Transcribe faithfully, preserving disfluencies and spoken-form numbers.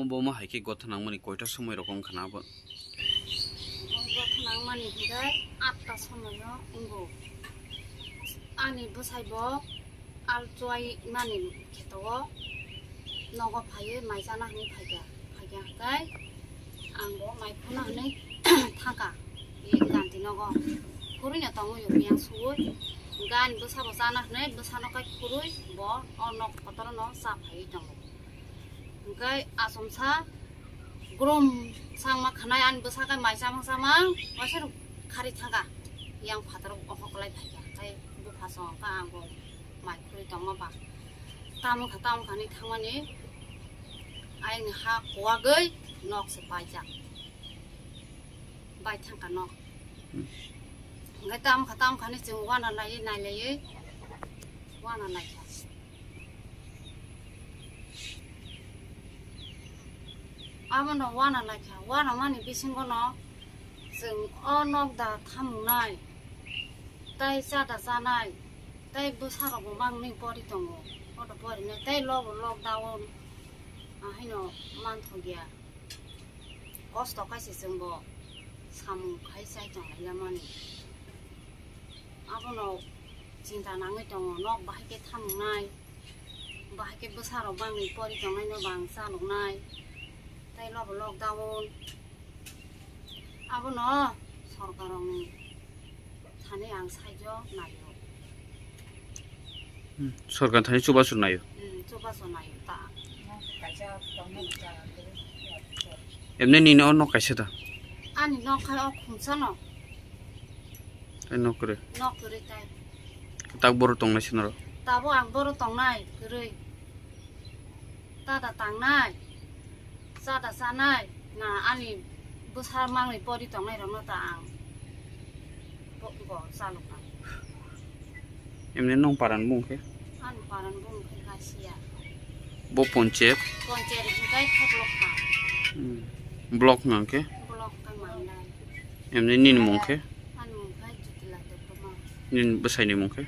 Bo ma hai khe gotha nangmani koita somoi rok wngkha na bo? Gotha nangmani hinkhe atta somoio wngo. Ani bwsai bo al chuai mani kheto o nogo phaiwi mai chana hwnwi phaikha. Phaikha hwnkhe ang bo mai khuna hwnwi thangkha. I ganti nogo khurui no tongwi biyang suwi. Hwnkhe ani bwsa bo chana hwnwi bwsano kai khurui bo o nok kotor no cha phaiwi tongo. Hwnkhe achomsa grom changma khanai ani bwsa khe mai chamang chamang waisa khari thangkha. Yang phataro ohoklai phaikha, tei bupha song kha ang bo mai khurui tongma ba. Tamo kha, tamo kha ni thangmani ayangni ha kuwagwi nok se paijak. Bai thangkha nok. Hmm. Hwnkhe tamo kha, tamo kha ni chwng wana naiwi nailaiwi wana naikha. Abono wana naikha, wana mani bisingono chwng o nok da thamungnai, tei cha da chanai, tei bwsarokbo bangni pori tongo, poto porinai tei lobo lockdown, ahaino manthokya. Kosto khaise chwngbo samung khai chai tonglaimani. Abono chinta nangwi tongo, nok bahai khe thamungnai, bahai khe bwsarok bangni pori tongnaino bang chaloknai, tei lobo lockdown. Abono sorkarrokni thani ang saijo naio. Hmm, sorkar thani chubachu naio. Hmm, chubachu naio ta. Emne nini o nok kaisa da? Ani nok khai o khumsa no. Ai nok kwrwi? Nok kwrwi tai. Tak boro tongnai sinaro? Tabo ang boro tongnai kwrwi. Tada tangnai, chada chanai, na ani bwsa mangni pori tongnai rokno ta ang bo, bo chaloknai. Emne nong paran bung khe? Ani paran bung khe Kasia. Bo ponchayat? Ponchayat hwnkhe Khaklokha. Hmm. Block hwnkhe? Block khe Mandai. Emne nini mung khe? Ani mung khe Jutila Debbarma. Nini bwsaini mung khe?